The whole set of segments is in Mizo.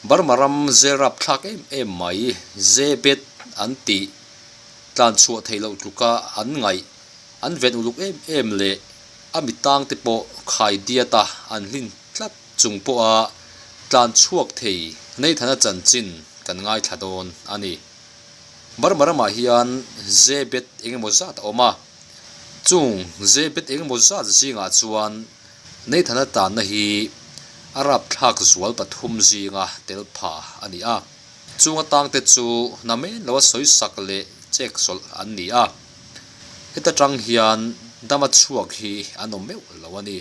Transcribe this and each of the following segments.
Burma ram zel rapthlak em em mai, Zebet an tih tlan chhuah theih loh tluka an ngaih, an ven uluk em em leh a mi tangte pawh khai diata an hlin tlat chung pawha tlan chhuak thei Nathana chanchin kan ngaithla dawn a ni. Burma ramah hian Zebet engemaw zat a awm a, chung Zebet engemaw zat zingah chuan Nathana tanna hi a rapthlak zual pathum zinga tel pha a ni a, chung atangte chu namen loa sawisak leh chek sawlh an ni a, heta tang hian dama chhuak hi an awm meuh lo a ni.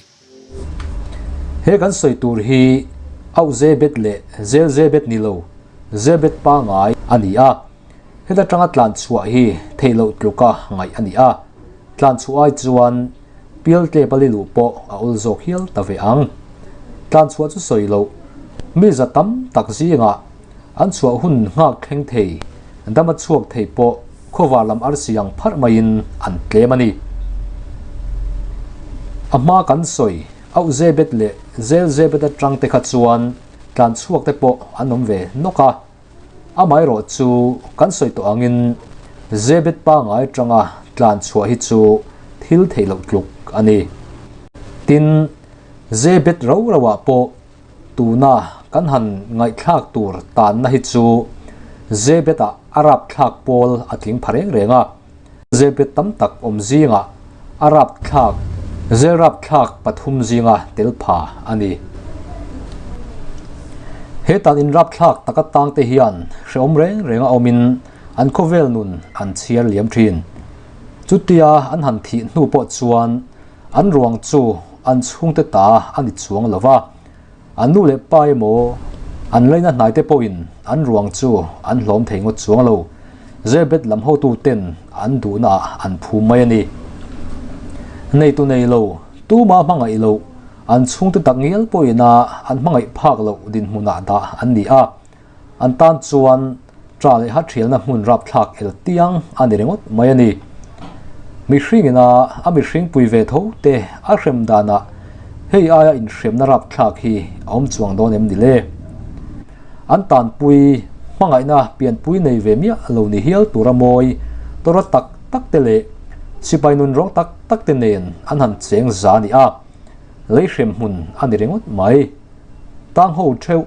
He kan sawi tur hi Auh Zebet leh Zel Zebet ni lo, Zebet pangngai a ni a, heta tanga tlan chhuah hi theih loh tluka ngaih a ni a. Tlan chhuah ai chuan pial tlep a liluh pawh a awl zawk hial ta ve ang. Tlan chhuah chu sawi loh, mi za tam tak zingah an chhuah hun nghak thleng thei, dam a chhuak thei pawh khawvar lam arsi ang pharh maiin an tlem a ni. A hma kan sawi auh zebet leh zel zebet atang te kha chuan tlan chhuak te pawh an awm ve nawk a. Amaherawh chu kan sawi tawh angin Zebet pangngai atanga tlan chhuah hi chu thil theih loh tluk a ni. Tin, Zebet ro roah pawh tuna kan han ngaihthlak tur tanna hi chu Zebet-ah a rapthlak pawl a tling pha reng reng a. Zebet tam tak awm zingah a rapthlak zel rapthlak pathum zinga tel pha a ni. He tan in rapthlak taka tangte hian hrehawm reng renga awmin an khawvel nun an chhiar liam thin. Chutia an han thih hnu pawh chuan an ruang chu an chhungte ta a ni chuang lo va, an nu leh pa emaw an laina hnaite pawhin an ruang chu an hlawm thei ngawt chuang lo. Zebet lam hotuten an duhnaah an phum mai a ni. Neitu nei lo, tuma hmangaih loh, an chhungte tak ngial pawhina an hmangaih phak loh dinhmunah dah an ni a. An tan chuan ṭa leh hathialna hmun rapthlak el tiang a ni ringawt mai a ni. Mihringina a mihring pui ve tho te a hrem danah hei aia inhremna rapthlak hi a awm chuang dawn em ni le? An tanpui hmangaihna pianpui nei ve miah lo ni hial tura mawi tawra tak tak te leh sipai nun rawng tak tak te nen an han cheng za a ni a, lei hrem hmun a ni ringawt mai. Tang ho theuh,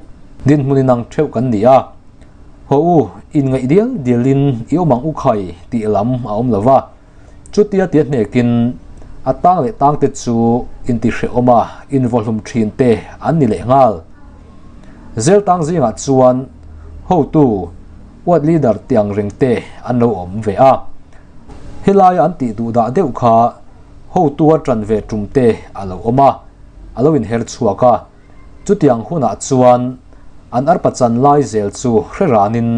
dinhmun inang theuh kan ni a. Haw u, inngaih dial dialin i awm ang u khai tih lam a awm lo va. Chutia tia hnekin a tang leh tangte chu intihrehawm a, invawhlum thin te an ni leh nghal. Zel tang zingah chuan hotu, ward leader tih ang reng te an lo awm ve a. Helaia an tih duhdah deuh kha hotu a tan ve tum te a lo awm a. a lo inher chhuak a, chutiang hunah chuan an arpa chan lai zel chu hre ranin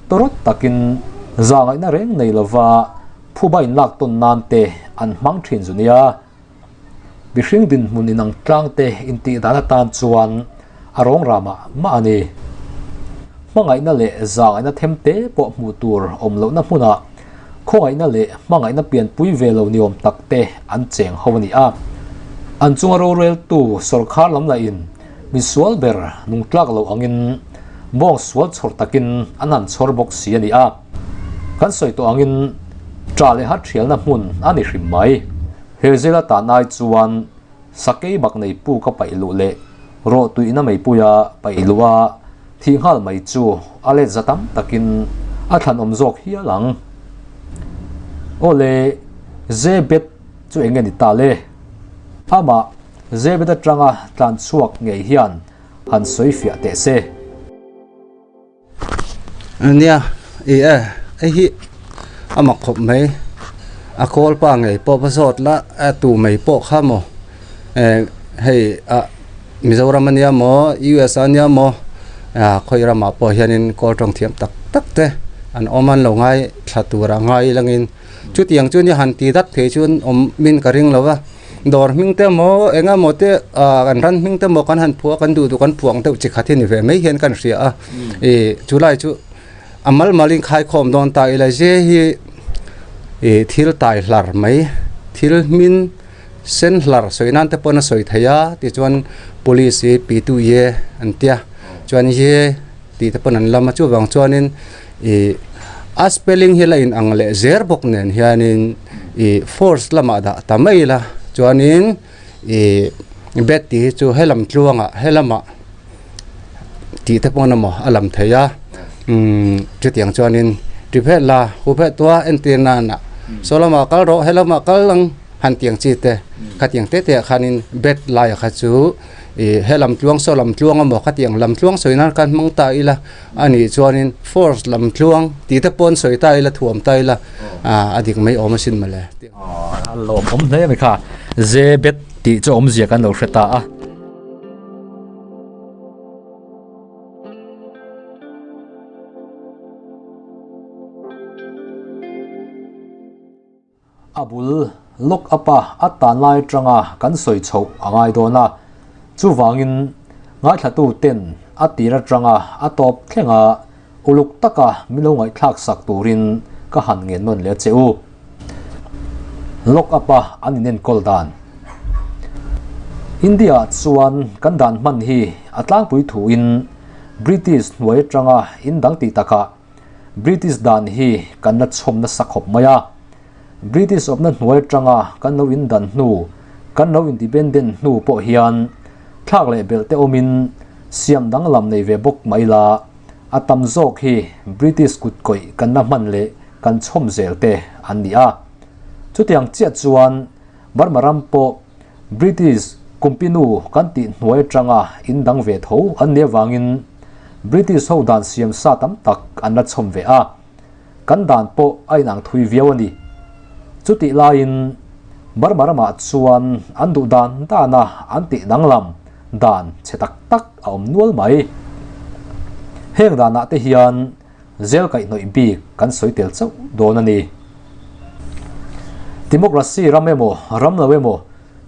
tawrawt takin zahngaihna reng nei lova phuba inlak tawn nan te an hmang thin zu nia. Mihring dinhmun inang tlang te intih dan atan chuan a rawng ramah mah a ni. Hmangaihna leh zahngaihna them te pawh hmuh tur awm lohna hmunah Khawngaihna leh hmangaihna pianpui ve lo niawm tak te an cheng ho a ni a. An chunga roreltu sawrkhar lam lahin misual ber nung tlak lo angin bawng sual chhawr takin an han chhawr bawk si a ni a. Kan sawi tawh angin ṭah leh hat ṭhialna hmun a ni hrim mai. He zela tan ai chuan sakei bak nei pu ka paih luh leh rawh tuihna meipuia paih luh a thih nghal mai chu a let za tam takin a thlanawm zawk hial ang. Aw le, Zebet chu eng nge ni ta le? Amah Zebet atanga tlan chhuak ngei hian han sawi fiah teh se. Nia i e hei hi a mak khawp mai a kawl pa ngei pawh va zawt la a tu mai pawh kha maw eh hei ah Mizoram ania maw U_S ania maw ah khawi ramah pawh hianin kawl tawng thiam tak tak te an awm a an lo ngai thla tur a ngai langin chutiang chu nia han ti dat phei chuan awm min ka ring lo va. Dawr hming te emaw eng emaw te ah kan ran hming te emaw kan han phuah a kan duh duh kan phuah ang deuh chi khat hi ni ve mai hian kan hria a ih chulai chu a mal mal in khaikhawm dawn ta ila ze hi ih thil tai hlar mai thil hmin sen hlar sawi nan te pawn a sawi thei a tichuan police hi pi tu ye an tia chuan ye. tih te pawn an lam a chuvang chuanin ih a spelling hi la in ang leh zer bawk nen hianin ih force lamah dah ta mai ila chuanin ih bet tih hi chu he lam tluangah he lamah tih te pawn emaw a lam thei a umm chutiang chuanin ti phet la hu phet tua entir nana saw lamah kal rawh he lamah kal ang han tiang chi te khatiang te te ah khanin bet laiah kha chu ih he lam tluang saw lam tluang emaw khatiang lam tluang sawi nan khan hmang ta ila a nih chuanin force lam tluang tih te pawn sawi ta ila thuam ta ila ah a dik mai awm asin mawle. A lawmawm hle mai kha ze bet tih chu awmzia kan lo hre ta a. A bul lock up a a tan lai atanga kan sawi chhoh a ngai dawn a, chuvangin ngaithlatu ten a tir atanga a tawp thlenga uluk taka min lo ngaihthlak sak turin ka han ngen nawn leh che u. Lock up a an inenkawl dan. India ah chuan kan dan hman hi a tlangpui thuin British hnuai atanga indang tih takah British dan hi kan la chhawm nasa khawp mai a. British awmna hnuai atanga kan lo indan hnu, kan lo independent hnu pawh hian thlak leh belh te awmin siam danglam nei ve bawk mai la, a tam zawk hi British kut kawih kan la hman leh kan chhawm zel te an ni a. Chutiang chiah chuan Burma ram pawh British kumpinu kan tih hnuai atanga indang ve tho an nih avangin British ho dan siam sa tam tak an la chhawm ve a, kan dan pawh a inang thui viau a ni. Chutih laiin Burma ramah chuan an duh dan dana an tih danglam dan chhe tak tak a awm nual mai. Heng danah te hian Zel kaihhnawih bik kan sawi tel chauh dawn a ni. Democracy ram emaw ram lo emaw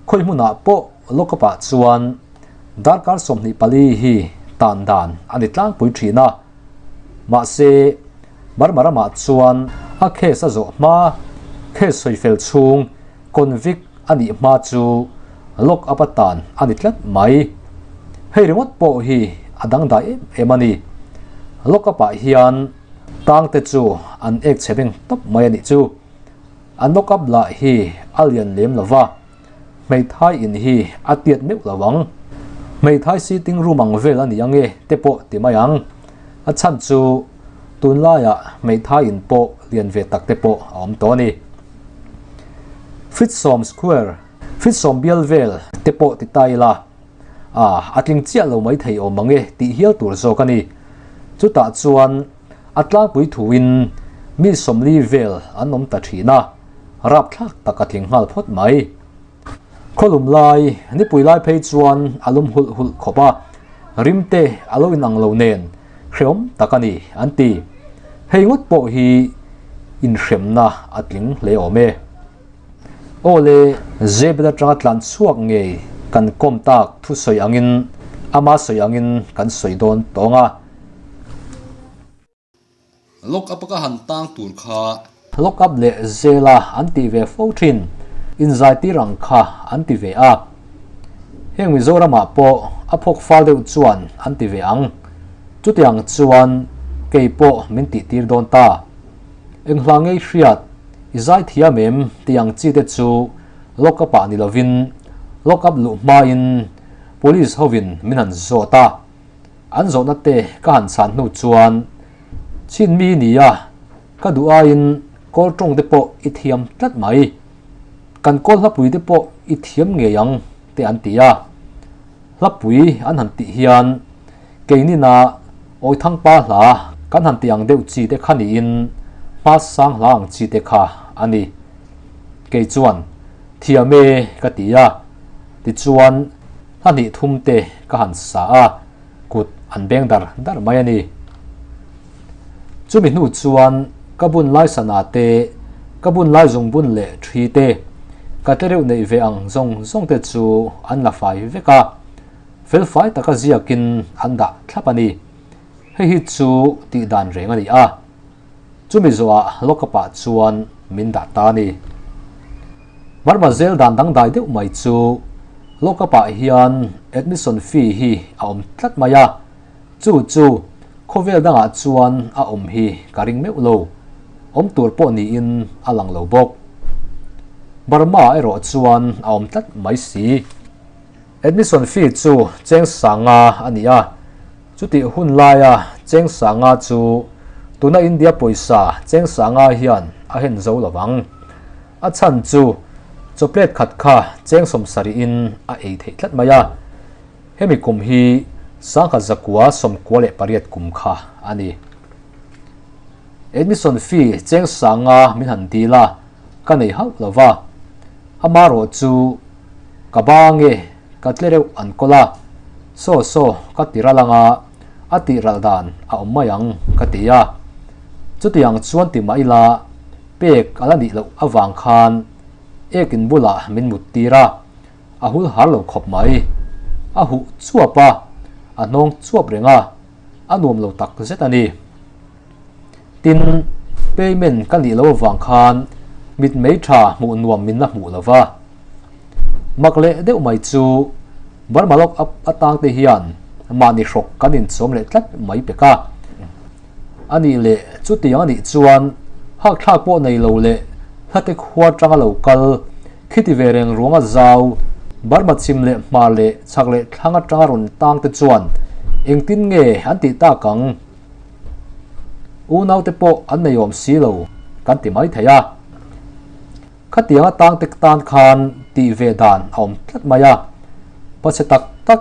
khawi hmunah pawh lockup ah chuan darkar 24 hi tan dan a ni tlangpui thin a. Mahse, Burma ramah chuan a case a zawh hma, case sawi fel chhung convict a nih hma chu lock up a tan a ni tlat mai. Hei ringawt pawh hi a dangdai em em a ni. Lock up ah hian tang te chu an ek chhe beng tawp mai a nih chu. An lock up lah hi a lian lem lo va, hmeithai in hi a tiat meuh lo ang. Hmeithai sitting room ang vel a ni ange te pawh ti mai ang. A chhan chu tunlaiah hmeithai in pawh lian ve tak te pawh a awm tawh a ni. Fitsawm Square, Fitsawm bial vel te pawh ti ta ila, a a tling chiah lo mai thei awm ang e tih hial tur zawk a ni. Chutah chuan a tlangpui thuin mi 40 vel an awm ta thin a, rapthlak tak a tling nghal phawt mai. Khawlum lai, nipui lai phei chuan a lum hulh hulh khawp a, rim te a lo inang lo nen hreawm tak a ni an ti. Hei ngawt pawh hi inhremna a tling hle awm e. Aw le, Zebel atanga tlan chhuak ngei kan kawm tak thusawi angin ama sawi angin kan sawi dawn tawng a. Lock up ka han tang tur kha. Lock up leh zela an tih ve fo thin, inzaitir ang kha an ti ve a. Heng Mizoramah pawh a phawk fal deuh chuan an ti ve ang. Chutiang chuan kei pawh min tihtir dawn ta. Eng hla ngei hriat, i zai thiam em tih ang chi te chu lock up ah ni lovin lock up luh hmain police hovin min han zawt a. An zawhna te ka han chhan hnu chuan chin mi nia ka duh aiin kawl tawng te pawh i thiam tlat mai. Kan kawl hlapui te pawh i thiam ngei ang te an ti a. Hlapui an han tih hian keinina Awithangpa hla kan han tih ang deuh chi te kha niin hma sang hla ang chi te kha a ni. Kei chuan thiam e ka ti a, tichuan Hla hnih thum te ka han sa a, kut an beng dar dar mai a ni. Chumi hnu chuan ka bun lai sana te, ka bun lai zungbun leh thi te, ka tlereuh neih ve ang zawng zawng te chu an la fai vek a, felfai taka ziakin an dah thlap a ni. Hei hi chu tih dan reng a ni a. Chumi zawhah lock-up ah chuan min dah ta a ni. Burma zel dan dangdai deuh mai chu lock-up ah hian admission fee hi a awm tlat mai a, chu chu Khawvel dangah chuan a awm hi ka ring meuh lo, awm tur pawh niin a lang lo bawk. Burma erawh chuan a awm tlat mai si. Admission fee chu cheng sanga a ni a, chutih hun laia cheng sanga chu tuna India pawisa cheng sanga hian a hen zo lo vang. A chhan chu chaw plate khat kha cheng sawmsarihin a ei theih tlat mai a. Hemi kum hi sangkhat zakua 98 kum kha a ni. Admission fee cheng sanga min han dil a, ka nei hauh lo va. Amarawh chu ka ba nge ka tle reuh an kawl a, saw saw ka ti ral anga a tih ral dan a awm mai ang ka ti a. Chutiang chuan ti mah ila pek a la nih loh avang khan ek in bulah min mut tir a. A hul har lo khawp mai. A huh chuap a, a hnawng chuap reng a, a nuam lo tak zet a ni. Tin, payment ka nih lo avang khan mitmei tha hmuh nuam min la hmuh lo va. Mak leh deuh mai chu Burma lock up atang te hian mahni hrawk kan inchawm leh tlat mai pek a. A nih leh chutiang a nih chuan hakthlak pawh nei lo leh hlate khua tanga lo kal khiti ve reng ruanga zau Burma chhim leh hmar leh chhak leh thlang atanga rawn tang te chuan engtin nge an tih tak ang? Unaute pawh an nei awm si lo kan ti mai thei a. Khatianga tang te tan khan tih ve dan a awm tlat mai a. Pachhe tak tak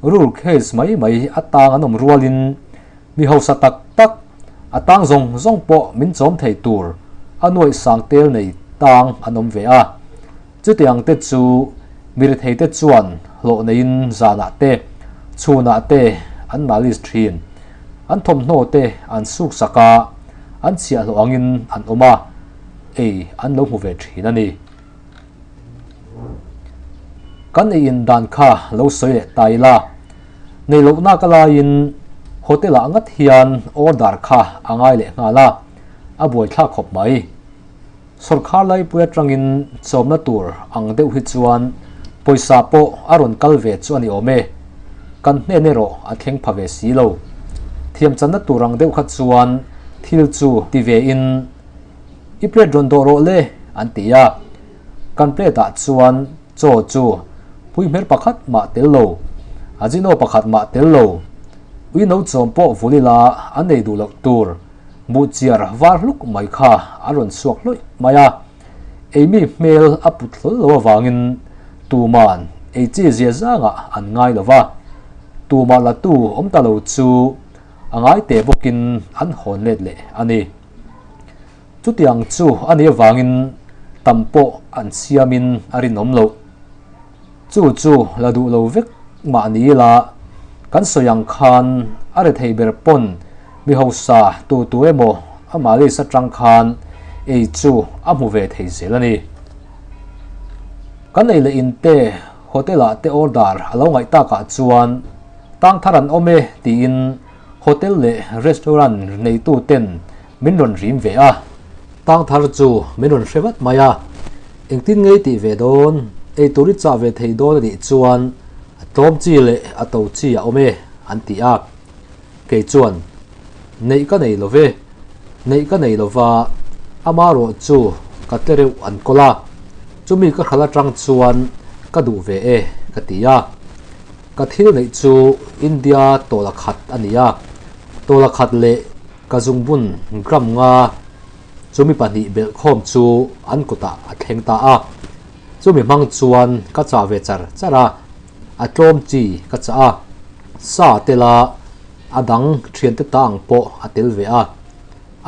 rule case mai mai a tang an awm rualin Mi hausa tak tak, a tang zawng zawng pawh min chawm thei tur a nuaih sang tel nei tang an awm ve a. Chutiang te chu mi rethei te chuan hlawh neiin zanah te, chhunah te an malis thin. An thawmhnaw te an suk sak a, an chhiahhlawh angin an awm a, ei an lo hmu ve thin a ni. Kan ei in dan kha lo sawi leh ta ila, nei lohna ka laiin hotel ah ngat hian order kha a ngai leh nghal a, a buaithlak khawp mai. Sawrkhar laipui atangin chawmna tur ang deuh hi chuan pawisa pawh a rawn kal ve chu a ni awm e, kan hnen erawh a thleng pha ve si lo. Thiamchanna tur ang deuh kha chuan thil chu ti ve in, I plate rawn dawh rawh le, an ti a. Kan plate ah chuan chaw chu puihmer pakhat mah tel lo, ajino pakhat mah tel lo, ui no chawm pawh vul ila an ei duh loh tur buhchiar var hluk mai kha a rawn chhuak hlawih mai a. Eimi hmel a put hlawl lo avangin tuman ei chi zia zangah an ngai lo va, tumah la tu awm ta lo chu a ngai teh bawkin an hawn let leh a ni. Chutiang chu a nih avangin tam pawh an siamin a rinawm loh. Chu chu la duh lo vek mah ni ila, kan sawi ang khan a rethei ber pawn mi hausa tu tu emaw a malis atang khan ei chu a hmu ve thei zel a ni. Kan ei leh in te hotel ah te order a lo ngaih takah chuan tang thar an awm e tiin Hotel leh restaurant neitu ten min rawn rim ve a. Tang thar chu min rawn hre vat mai a, engtin ngei tih ve dawn, eitur i chah ve thei dawn a nih chuan a tlawm chi leh a to chi a awm e an ti a. Kei chuan, Neih ka nei lo ve, neih ka nei lo va, amarawh chu ka tle reuh an kawl a, chumi ka hral atang chuan ka duh ve e ka ti a. Ka thil neih chu India tawla khat a ni a, tawla khat leh ka zungbun gram nga chumi pahnih belhkhawm chu an kutah a thleng ta a. Chumi hmang chuan ka chah ve char char a, a tlawm chi ka chah a, sa a tel a, a dang thiante ta ang pawh a tel ve a.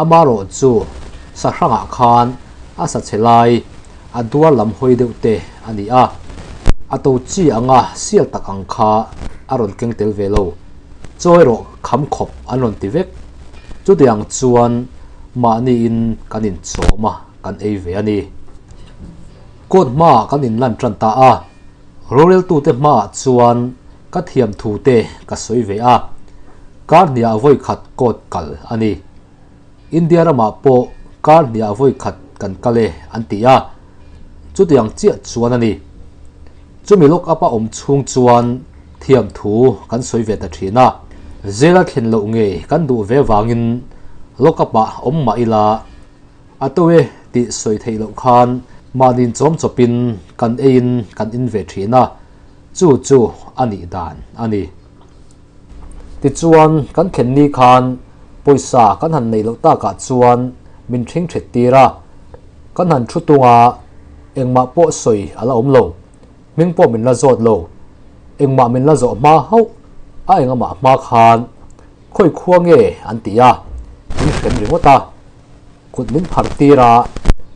Amarawh chu sa hrangah khan a sa chhe lai a duar lam hawi deuh te a ni a, a to chi anga sial tak ang kha a rawn keng tel ve lo. Chaw erawh kham khawp an rawn ti vek. Chutiang chuan mahniin kan inchawm a, kan ei ve a ni. Court hmaah kan inlan tan ta a, roreltute hmaah chuan ka thiam thu te ka sawi ve a, kar hniah vawi khat court kal a ni. India ramah pawh kar hniah vawi khat kan kal e an ti a, chutiang chiah chuan a ni. Chumi lock up a awm chhung chuan thiam thu kan sawi ve ta thin a. Zela thlen loh ngei kan duh ve vangin lock-up ah awm mah ila a to e tih sawi theih loh khan mahniin chawm chawpin kan eiin kan in ve thin a, chu chu a nih dan a ni. Tichuan kan thlen ni khan pawisa kan han neih loh takah chuan min ṭhing ṭhet tir a, kan han ṭhu tung a, engmah pawh sawi a la awm lo. Hming pawh min la zawt lo. Engmah min la zawh hma hauh a engamah hma khan khawi khua nge an ti a, min hrem ringawt a. Kut min phar tir a,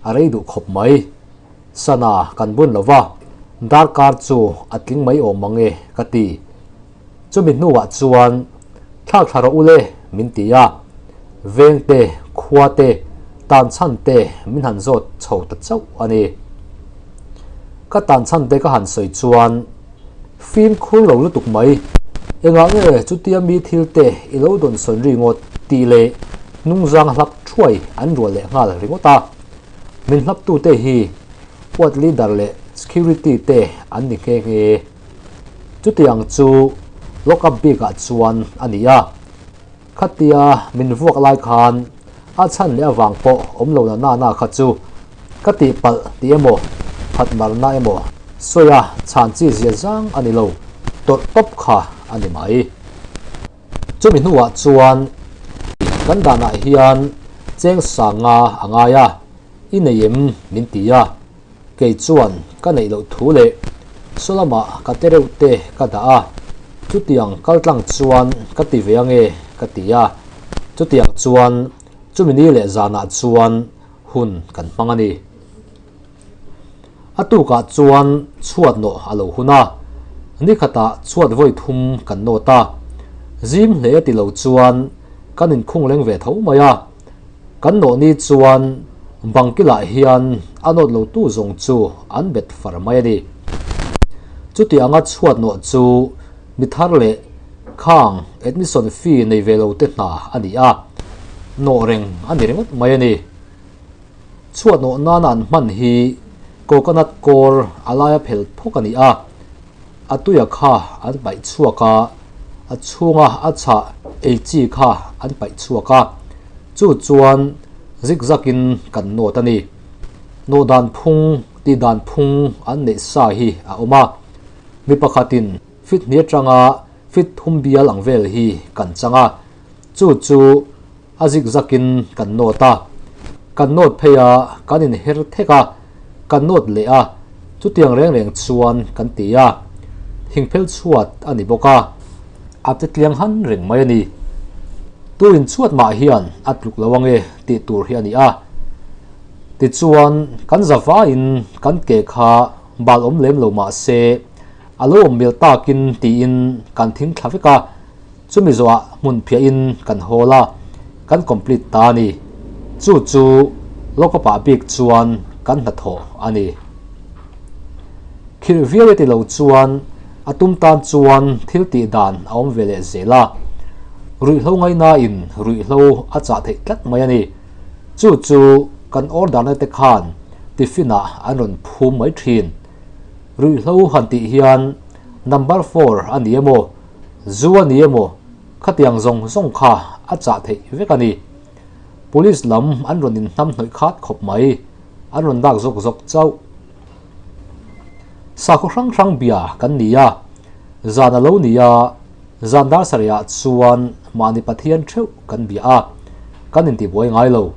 a rei duh khawp mai. Sana kan bun lo va, darkar chu a tling mai awm mang e ka ti. Chumi hnuah chuan thlak thla rawh u le min ti a, veng te, khua te, tan chhan te min han zawt chho ta chauh a ni. Ka tan chhan te ka han sawi chuan fimkhur lo lutuk mai, engah nge chutia mi thil te i lo dawn sawn ringawt tih leh hnungzang hlap thuai an rual leh nghal ringawt a. Min hlaptute hi ward leader leh security te an ni nghe nghe. Chutiang chu lock up bikah chuan a ni a, khatia min vuak lai khan a chhan leh avang pawh awm lo na na na kha chu ka tihpalh tih emaw phat marna emaw sawi a chhan chi zia zang a ni lo, tawrh tawp kha a ni mai. Chumi hnuah chuan kan danah hian cheng sanga a ngai a, i nei em min ti a. Kei chuan ka neih loh thu leh saw lamah ka te reuh te ka dah a, chutiang kal tlang chuan ka ti ve ange ka ti a, chutiang chuan chumi ni leh zanah chuan hun kan hmang a ni. A tukah chuan chhuat nawh a lo hun a, nikhatah chhuat vawi thum kan nawt a, zim hle ti lo chuan kan inkhung leng ve tho mai a. Kan nawh ni chuan bangkilah hian a nawt lotu zawng chu an bet far mai a ni. Chuti anga chhuat nawh chu mi thar leh khang admission fee nei ve lote hna a ni a, nawh reng a ni ringawt mai a ni. Chhuat nawh nana an hman hi coconut kawr a laia phel phawk a ni a. A tuia kha an paih chhuak a, a chhunga a chhah ei chi kha an paih chhuak a, chu chuan zigzag in kan nawt a ni. Nawh dan phung, tih dan phung an neih sa hi a awm a, mi pakhatin fit hnih atanga fit thum bial ang vel hi kan chang a, chu chu A zik zakin kan nawt a, kan nawt phei a, kan inher thek a, kan nawt leh a, chutiang reng reng chuan kan ti a, thingphel chhuat a ni bawk a, a che tliang han reng mai a ni. Tu inchhuat mah hian a tluk lo ange tih tur hi a ni a. Tichuan, kan zavaiin kan ke kha bal awm lem lo mah se, a lo awm mil takin tiin kan thing thla vek a, Chumi zawhah hmun phiahin kan hawl a, kan complete ta a ni. Chu chu lockup-ah bik chuan kan hnathawh a ni. Khirh viau e ti lo chuan a tum tan chuan thil tih dan a awm ve leh zel a. Ruihhlo ngaihnain ruihhlo a chah theih tlat mai a ni. Chu chu kan order-na te khan tiffin-ah an rawn phum mai thin. Ruihhlo han tih hian number four a ni emaw? Zu a ni emaw, khatiang zawng zawng kha a chah theih vek a ni. Police lam an rawn inhnam hnawih khat khawp mai, an rawn dak zawk zawk chauh. Sakhaw hrang hrang bia kan ni a, zan a lo ni a, zan dar sarihah chuan mahni Pathian theuh kan bia a, kan intibuai ngai lo.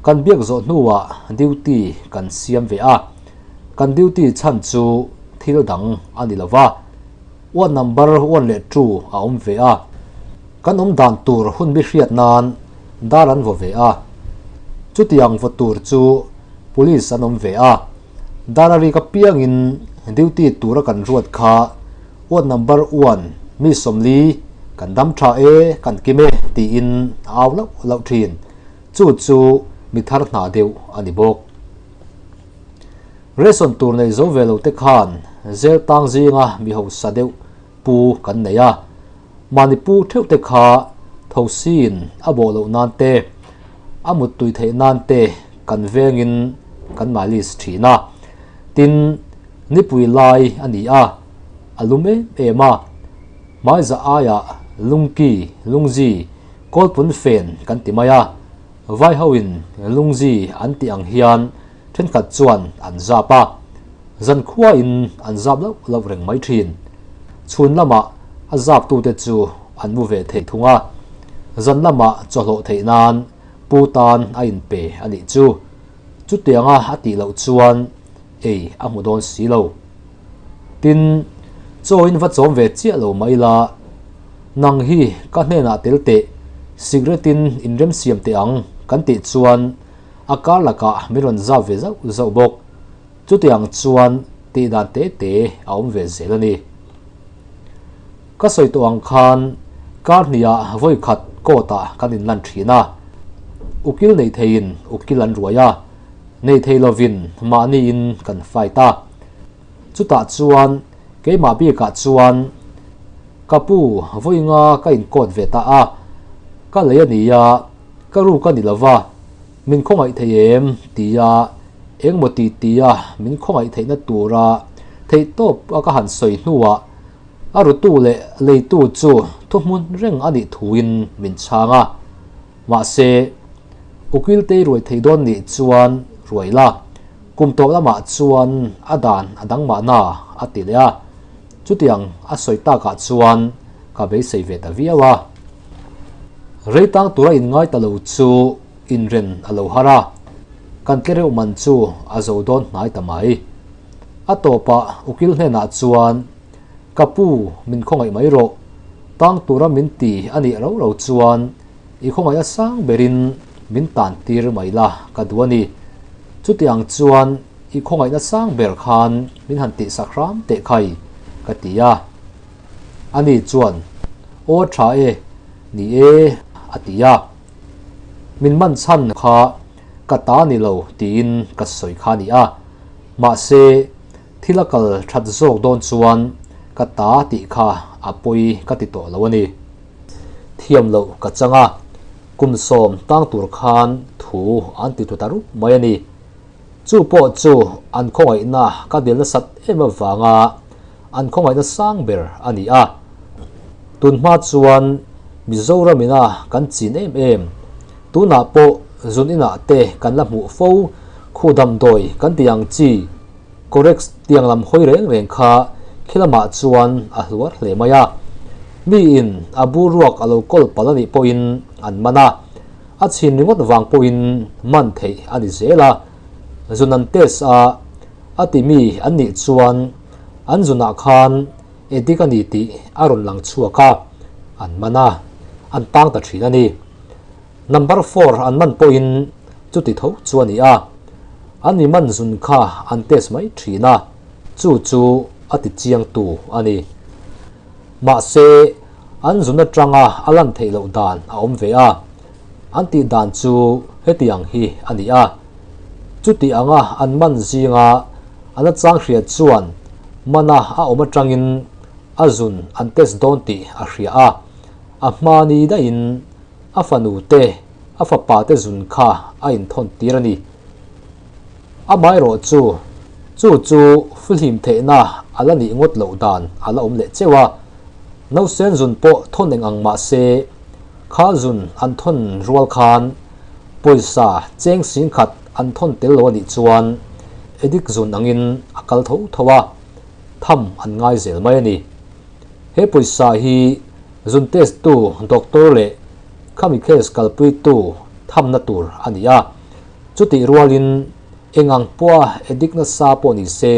Kan biak zawh hnuah duty kan siam ve a, kan duty chhan chu thil dang a ni lo va. Uan number uan leh tu a awm ve a, kan awm dan tur hun mi hriat nan dar an vaw ve a, chutiang vaw tur chu police an awm ve a, dar a rik apiangin duty tura kan ruat kha uan number uan mi 40 kan dam tha e kan kim e tiin a au lauh lauh thin, chu chu mi thar hna deuh a ni bawk. Ration tur nei zo ve lo te khan zel tang zinga mi hausa deuh pu kan nei a, mahni pu theuh te kha thosiin a bawh loh nan te, a muttui theih nan te kan vengin kan malis thin a. Tin, nipui lai a ni a, a lum em em a, hmaiza aiah Lungki, Lungzi, Kawlpun fen kan ti mai a, Vai hoin Lungzi an tih ang hian thenkhat chuan an zap a, zankhuain an zap loh loh reng mai thin. Chhun lamah a zaptute chu an mu ve thei thung a, zan lamah chawhlawh theih nan pu tan a inpe a nih chu. Chutianga a tih loh chuan ei a hmu dawn si lo. Tin, chawin va chawm ve chiah lo mai la, nang hi ka hnenah tel teh, cigarette in inremsiam teh ang kan tih chuan a kar lakah min rawn zap ve zauh zauh bawk. Chutiang chuan tih dan te te a awm ve zel a ni. Ka sawi tawh ang khan kar hniah vawi khat court ah kan inlan thin a, ukil nei theiin ukil an ruai a, nei thei lovin mahniin kan fight a. Chutah chuan keimah bikah chuan ka pu vawi nga ka in court ve ta a, ka lei a ni a, ka ruk a ni lova, min khawngaih thei em tia engmaw ti tia min khawngaih theihna tura theihtawp a ka han sawi hnuah A rutu leh leitu chu thuhmun reng a nih thuin min chhang a. Mahse, ukil tei ruai thei dawn nih chuan ruai la, kum tawp lamah chuan a dan a dang mahna a ti leh a. Chutiang a sawi takah chuan ka beisei ve ta viau a. Rei tang tura inngai ta lo chu inren a lo har a, kan tlereuh man chu a zo dawn hnai ta mai. A tawpah ukil hnenah chuan, Ka pu, min khawngaih mai rawh. Tang tura min ti a nih rau rau chuan i khawngaih a sang berin min tan tir mai la ka duh a ni. Chutiang chuan i khawngaihna sang ber khan min han tihsak hram teh khai, ka ti a. Ani chuan, Aw tha e, ni e, a ti a. Min man chhan kha ka ta ni lo tiin ka sawi kha a ni a. Mahse, thil a kal that zawk dawn chuan ka ta tih kha a pawi ka ti tawh lo a ni. Thiam loh ka chang a, kum 10 tang tur khan thu an ti tlu ta rup mai a ni. Chu pawh chu an khawngaihna ka dil nasat em avanga an khawngaihna sang ber a ni a. Tunhma chuan Mizoram ina kan chin em em, tunah pawh zun inah te kan la hmuh fo, khu damdawi kan tih ang chi, Corex tiang lam hawi reng reng kha khi lamah chuan a hluar hle mai a. Miin a bur ruak a lo kawl palh a nih pawhin an man a, a chhin ringawt vang pawhin man theih a ni zel a. Zun an test a, a ti mi an nih chuan an zunah khan Edik a ni tih a rawn lang chhuak a, an man a, an tang ta thin a ni. Number four an man pawhin chuti tho chu a ni a, an mi man zun kha an test mai thin a, chu chu a ti chiangtu a ni. Mahse, an zun atanga a lan theih loh dan a awm ve a, an tih dan chu hetiang hi a ni a, chuti anga an man zinga a la chang hriat chuan mana a awm atangin a zun an test dawn tih a hria a, a hma ni daihin a fanu te, a fapa te zun kha a inthawn tir a ni. Amaherawh chu, chu chu fihlim theihna a la nih ngawt loh dan a la awm leh cheuh a, nausen zun pawh thawn eng ang mah se, kha zun an thawn rual khan pawisa cheng singkhat an thawn tel lo a nih chuan edik zun angin a kal tho tho a, tham an ngai zel mai a ni. He pawisa hi zun test tu doctor leh khami case kalpui tu thamna tur a ni a, chutih rualin eng ang pawha edik nasa pawh ni se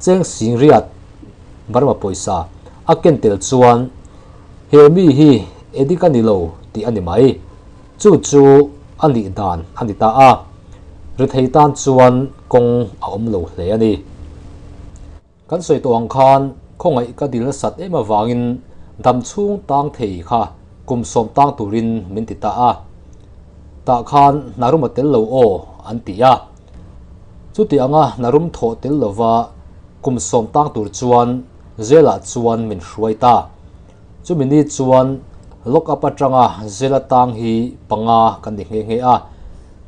cheng singriat Burma pawisa a ken tel chuan he mi hi edik a ni lo tih a ni mai. Chu chu a nih dan a ni ta a, rethei tan chuan kawng a awm lo hle a ni. Kan sawi tawh ang khan khawngaih ka dil nasat em avangin dam chhung tang thei kha kum 10 tang turin min ti ta a. Tah khan hnarum a tel lo aw an ti a. Chuti anga hnarum thawh tel lova kum 10 tang tur chuan Zela chuan min hruai ta. Chumi ni chuan lock up atanga Zela tang hi panga kan ni nghe nghe a.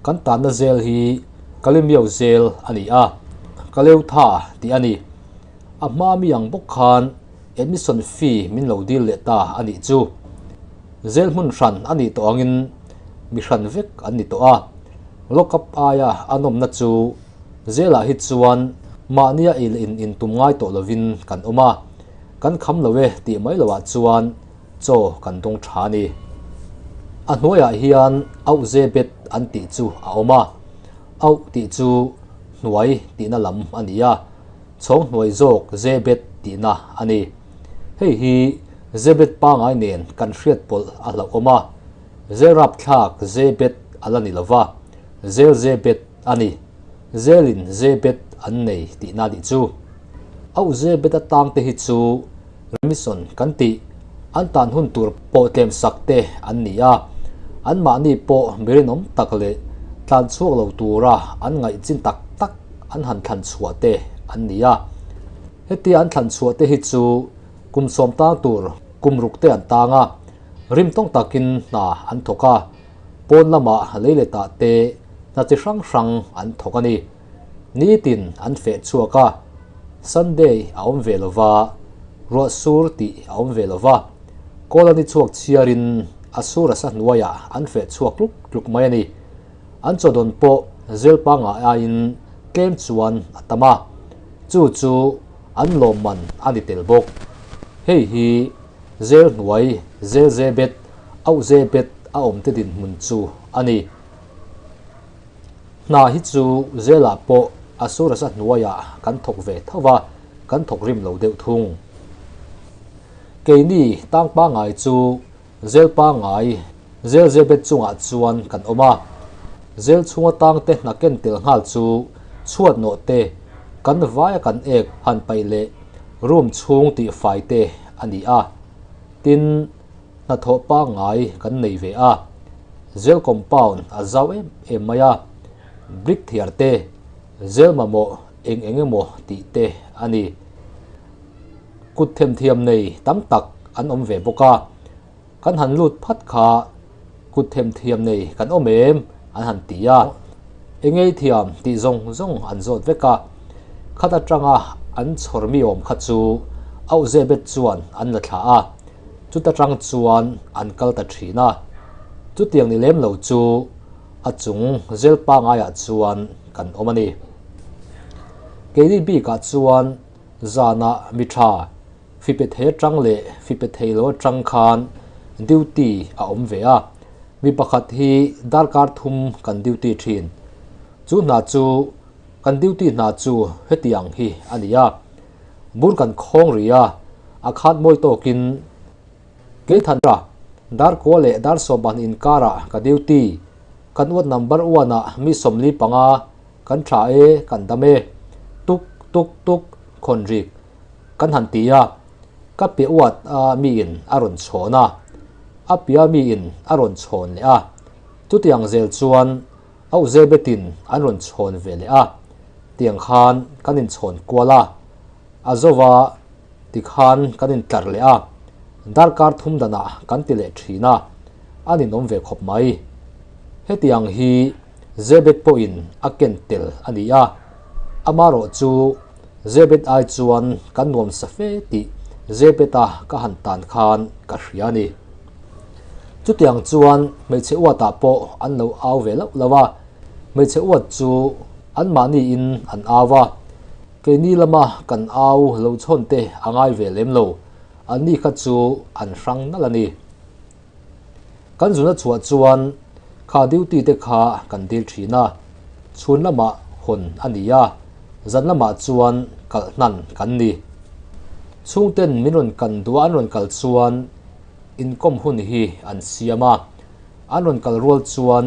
Kan tanna zel hi Kalemiau zel a ni a, Kaleutha tih a ni. A hma mi ang bawk khan admission fee min lo dil leh ta a nih chu. Zel hmun hran a nih tawh angin mi hran vek an ni tawh a, lock up aia a nawmna chu zelah hi chuan mahnia ei leh in intum ngai tawh lovin kan awm a, kan kham lo e tih mai loah chuan chaw kan dawng tha a ni. A hnuaiah hian auh ze bet an tih chu a awm a, auh tih chu hnuai tihna lam a ni a, chhawng hnuai zawk ze bet tihna a ni. Hei hi Zebet pangai nen kan hriat pawlh a hlauhawm a, Zel rapthlak Zebet a la ni lo va, Zel Zebet a ni. Zelin Zebet an nei tihna nih chu. Auh Zebet atang te hi chu Remison kan tih, an tan hun tur pawh tlem sak te an ni a, anmahni pawh mi rinawm tak leh tlan chhuak lo tura an ngaih chin tak tak an han thlan chhuah te an ni a. Hetia an thlan chhuah te hi chu kum sawm tang tur kum ruk te an tang a, rim tawng takin hna an thawk a, pawn lamah lei leh tah te hna chi hrang hrang an thawk a ni. Nitin an feh chhuak a, Sunday a awm ve lova, ruah sur tih a awm ve lova, kawl a ni chhuak chhiarin a sur a sa hnuaiah an feh chhuak tluk tluk mai a ni. An chawdawn pawh zel pangngai aiin tlem chuan a tam a, chu chu an lawmman a ni tel bawk. Hei hi zel hnuai zel ze bet auh ze bet a awmte dinhmun chu a ni. Hna hi chu zelah pawh a sur asa hnuaiah kan thawk ve tho va, kan thawk rim lo deuh thung. Keini tang pangngai chu Zel pangngai, zel zebet chungah chuan kan awm a. Zel chhunga tangte hna ken tel nghal chu chhuat nawh te, kan vaia kan ek han paih leh room chhung tih fai te a ni a. Tin, hnathawh pangngai kan nei ve a. Zel compound a zau em em mai a. Brick thiar te, zel mamawh eng eng emaw tih te a ni. Kut themthiam nei tam tak an awm ve bawk a, kan han lut phat kha kut themthiam nei kan awm em an han ti a, engei thiam tih zawng zawng an zawt vek a, khat atanga an chhawr mi awm kha chu Auhzebet chuan an la thlah a, chuta tang chuan an kal ta thin a, chutiang ni lem lo chu a chung zel pangaiah chuan kan awm a ni. Keini bikah chuan Zanah mi tha, fipe thei atang leh fipe thei lo atang khan duty a awm ve a, mi pakhat hi darkar thum kan duty thin. Chu hna chu kan duty hna chu hetiang hi a ni a, bur kan khawng rih a, a khat mawi tawkin Keithan ra, dar kua leh dar sawmban inkarah ka duty, kan uat number one ah mi 45 Kan tha e, kan dam e. Tuk tuk tuk khawn rik kan han ti a, ka pe uat a miin a rawn chhawn a, a pia miin a rawn chhawn leh a, chutiang zel chuan Auhzebetin an rawn chhawn ve leh a, tiang khan kan inchhawn kual a, a zova tikhan kan intlar leh a, darkar thum danah kan ti leh thin a, a ninawm ve khawp mai. Hetiang hi Zebet pawhin a ken tel a ni a, amarawh chu Zebet ai chuan kan nuam sa fe tih Zebet-a ka han tan khan ka hria a ni. Chutiang chuan hmeichhe uatah pawh an lo au ve loh lo a, hmeichhe uat chu anmahniin an au a, keini lama kan au lo chhawn te a ngai ve lem lo, anni kha chu an hrang nalh a ni. Kan zuna chhuah chuan kha duty te kha kan dil thin a, chhun lamah hawn a ni a, zan lamah chuan kalh hnan kan ni. Chhungten min rawn kan duh a, an rawn kal chuan inkawm hun hi an siam a, an rawn kal rual chuan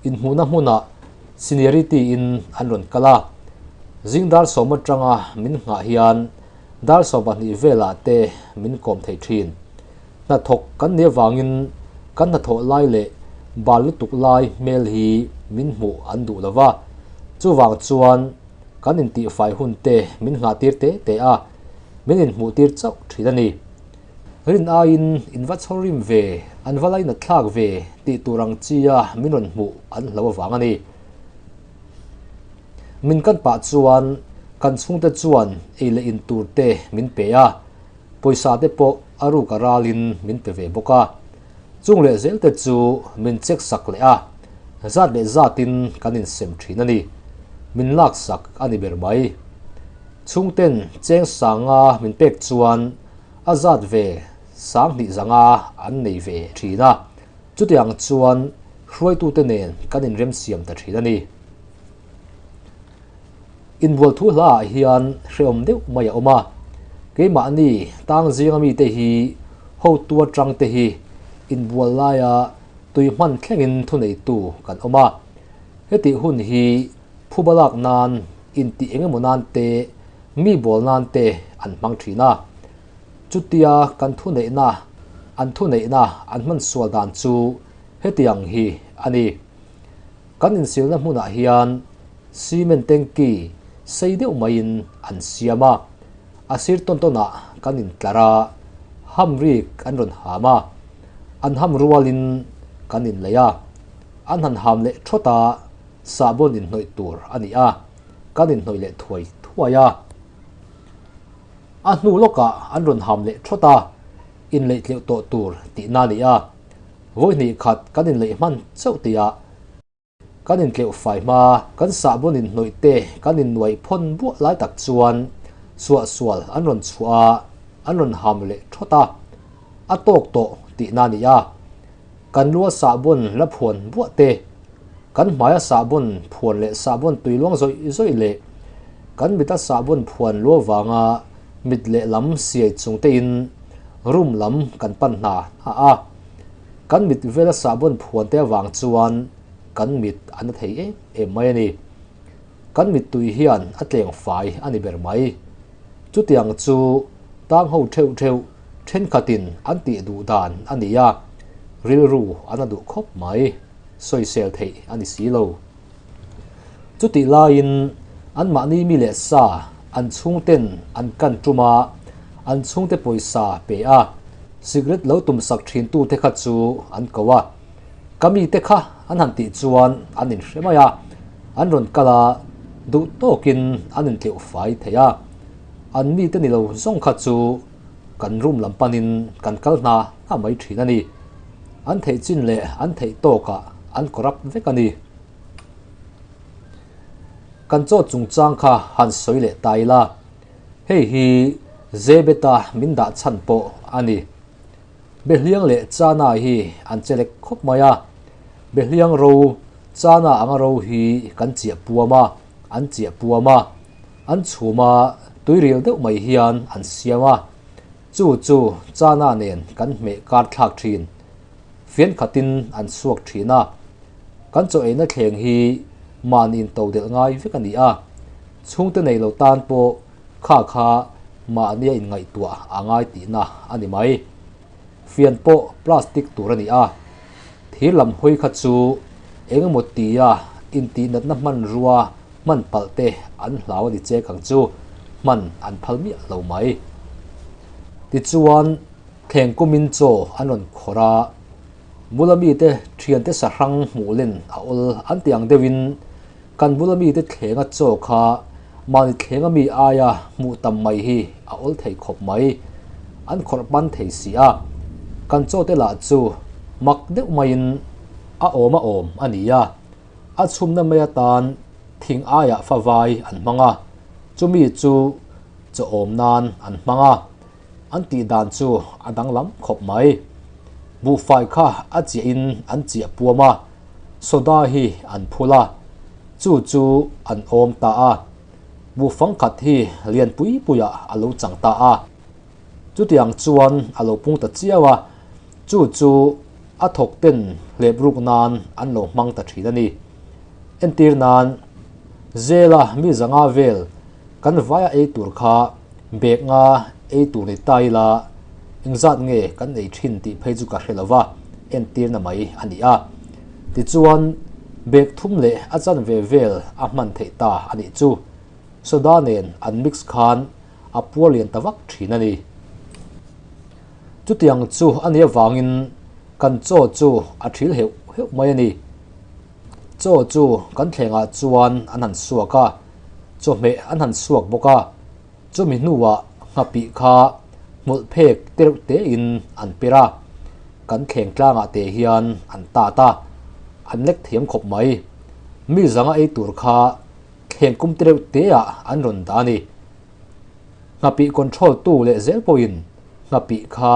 inhmuhna hmunah seniority in an rawn kal a, zing dar sawm atanga min nghah hian dar 12 velah te min kawm thei thin. Hnathawk kan nih avangin kan hnathawh lai leh bal lutuk lai hmel hi min hmuh an duh lo va, chuvang chuan kan intihfai hun te min nghahtir te te a, min inhmuhtir chauh thin a ni. Rin aiin in va chhawr rim ve, an va lainat thlak ve tih tur ang chia min rawn hmuh an hlo avang a ni. Min kan pah chuan kan chhungte chuan ei leh in tur te min pe a. Pawisa te pawh a ruk a ralin min pe ve bawk a. Chung leh zel te chu min check sak leh a, zat leh zatin kan insem thin a ni. Min lak sak a ni ber mai. Chhungten cheng sanga min pek chuan a zat ve 2000 zanga an nei ve thin a, chutiang chuan hruaitute nen kan inremsiam ta thin a ni. Inbual thu hlaah hian hrehawm deuh mai a awm a, keimahni tang zinga mite hi hotu atang te hi inbual laia tui hman thlengin thuneitu kan awm a. Hetih hun hi phuba lak nan, intih engemaw nan te, mi bawl nan te an hmang thin a. Chutia kan thuneihna, an thuneihna an hman sual dan chu hetiang hi a ni. Kan insilna hmunah hian cement tanky sei deuh maiin an siam a, a sir tawn tawnah kan intlar a, ham rik an rawn ham a, an ham rualin kan inlei a, an han ham leh thawt a, sahbawn inhnawih tur a ni a, kan inhnawih leh thuai thuai a. A hnu lawkah an rawn ham leh thawt a, inleih tleuh tawh tur tihna a ni a. Vawi hnih khat kan inleih hman chauh tihah kan intleuh fai hma, kan sahbawn inhnawih te kan innuaih phawn buah lai tak chuan suahsual an rawn chhuah a, an rawn ham leh thawt a, a tawk tawh tihna a ni a. Kan lua sahbawn la phuan buah te, kan hmaia sahbawn phuan leh sahbawn tui luang zawih zawih leh kan mita sahbawn phuan lua vanga mit lehlam siai chung tein room lam kan pan hna hna a, kan mit vela sahbawn phuan te avang chuan kan mit a na thei em em mai a ni. Kan mittui hian a tleng fai a ni ber mai. Chutiang chu tang ho theuh theuh thenkhatin an tih duh dan a ni a, rilru a na duh khawp mai, sawisel theih a ni si lo. Chutih laiin anmahni mi leh sa an chhungten an kan tum a, an chhungte pawisa pe a, cigarette lo tumsak thintute kha chu an ko a. Ka mite kha an han tih chuan an inhre mai a, an rawn kal a, duh tawkin an intleuh fai thei a. An mite ni lo zawng kha chu kan room lam panin kan kal hna hna mai thin a ni. An theih chin leh an theih tawkah an corrupt vek a ni. Kan chaw chungchang kha han sawi leh ta ila, hei hi Zebeta min dah chhan pawh a ni. Behliang leh Chana hi an che lek khawp mai a, Behliang ro, Chana anga ro hi kan chiah puam a, an chiah puam a, an chhum a, tuiril deuh mai hian an siam a, chu chu Chana nen kan hmeh kar thlak thin. Fian khatin an chhuak thin a, kan chaw eina thleng hi mahni in to delh ngai vek a ni a, chhungte nei lo tan pawh kha kha mahnia inngaihtuah a ngai tihna a ni mai. Fian pawh plastic tur a ni a, thir lam hawi kha chu eng emaw tia intihnatna hmanrua hman palh te an hlau a ni chek ang chu hman an phal miah lo mai. Tichuan. Thleng kumin chaw an rawn khawrh a, bula mite thiante sahrang hmuh len a awl an tih ang deuhin kan bula mite thlenga chaw kha mahni thlenga mi aia hmuh tam mai hi a awl thei khawp mai. An khawrh pan thei si a, kan chaw te lah chu mak deuh maiin a awm a awm a ni a, a chhumna mai atan thing aiah favai an hmang a, chumi chu chaw awm nan an hmang a. An tih dan chu a danglam khawp mai. Buhfai kha a chiah in an chiah puam a, soda hi an phul a, chu chu an awm ta a. Buhfang khat hi lian pui puiah a lo chang ta a. Chutiang chuan a lo pung ta chiau a, chu chu a thawk ten hlep ruk nan an lo hmang ta thin a ni. Entir nan, Zela mi zanga vel Kan vaia ei tur kha bag nga ei tur ni ta ila engzat nge kan ei thin tih phei chu ka hre lo va, entirna mai a ni a. Tichuan, bag thum leh a chanve vel a hman theih ta a nih chu. Soda nen an mix khan a puar lian ta vak thin a ni. Chutiang chu a nih avangin kan chaw chu a thil heuh heuh mai a ni. Chaw chu kan thlengah chuan an han suak a, chawhmeh an han suak bawk a, chumi hnuah nghapih kha hmawlh phek te reuh tein an per a. Kan thleng tlangah te hian an tat a, an lek thiam khawp mai. Mi zanga ei tur kha thleng kum te reuh te ah an rawn dah a ni. Nghapih control tu leh zel pawhin nghapih kha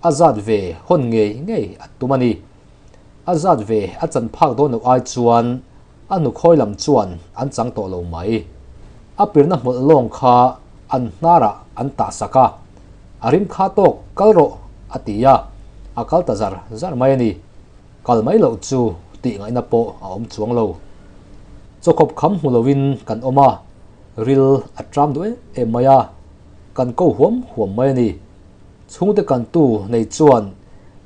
a zat ve hawn ngei ngei a tum a ni. A zat ve a chan phak dawn loh ai chuan a hnukhawi lam chuan an chang tawh lo mai. A pirna hmawlh lawng kha an hnarah an tah sak a, a rim kha tawk kal rawh a ti a, a kal ta zar zar mai a ni. Kal mai loh chu tih ngaihna pawh a awm chuang lo. Chawkhawp kham hmu loin kan awm a, ril a ṭam duh em em mai a, kan ko huam huam mai a ni. Chhungte kantu nei chuan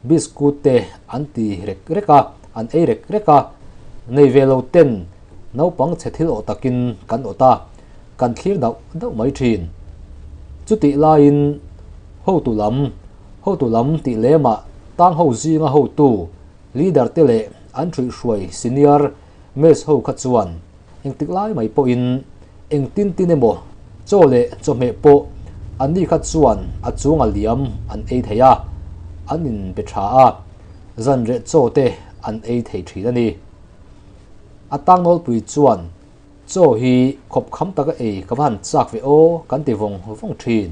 biscuit te an ti rek rek a, an ei rek rek a, nei ve lo ten naupang chhe thil awh takin kan awt a, kan thlir dauh dauh mai thin. Chutih laiin hotu lam, hotu lam tih lemah tang ho zinga hotu, leader te leh an ṭhuihhruai senior mess ho kha chuan Engtik lai mai pawhin engtin tin emaw chaw leh chawhmeh pawh anni kha chuan a chung a liam an ei thei a, an inbe tha a, zanreh chaw te an ei thei thin a ni. A tangnawlpui chuan chaw hi khawp kham taka ei ka va han chak ve aw kan ti vawng vawng thin.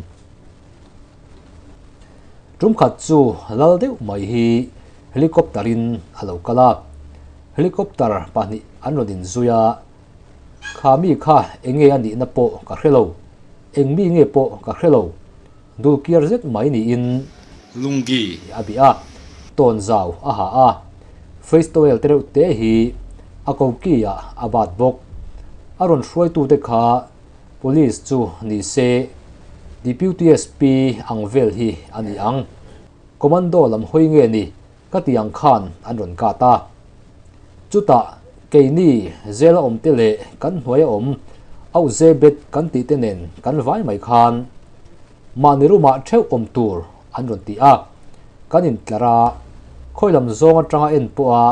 Tum khat chu lal deuh mai hi helicopter in a lo kal a. Helicopter pahnih an rawn inzui a, Kha mi kha eng nge a nihna pawh ka hre lo, eng mi nge pawh ka hre lo, dulkiar zet mai niin Lungi a bih a, tawn zau a ha a, face towel te reuh te hi a koki ah a bat bawk. A rawn hruaitute kha Police chu ni se Deputy SP ang vel hi a ni ang. Commando lam hawi nge ni Ka ti ang khan an rawn kat a. Chutah keini zela awm te leh kan hnuaia awm auh ze bet kan tih te nen kan vai mai khan mahni room-ah theuh awm tur an rawn ti a. Kan intlar a, khawi lam zawng atanga en pawha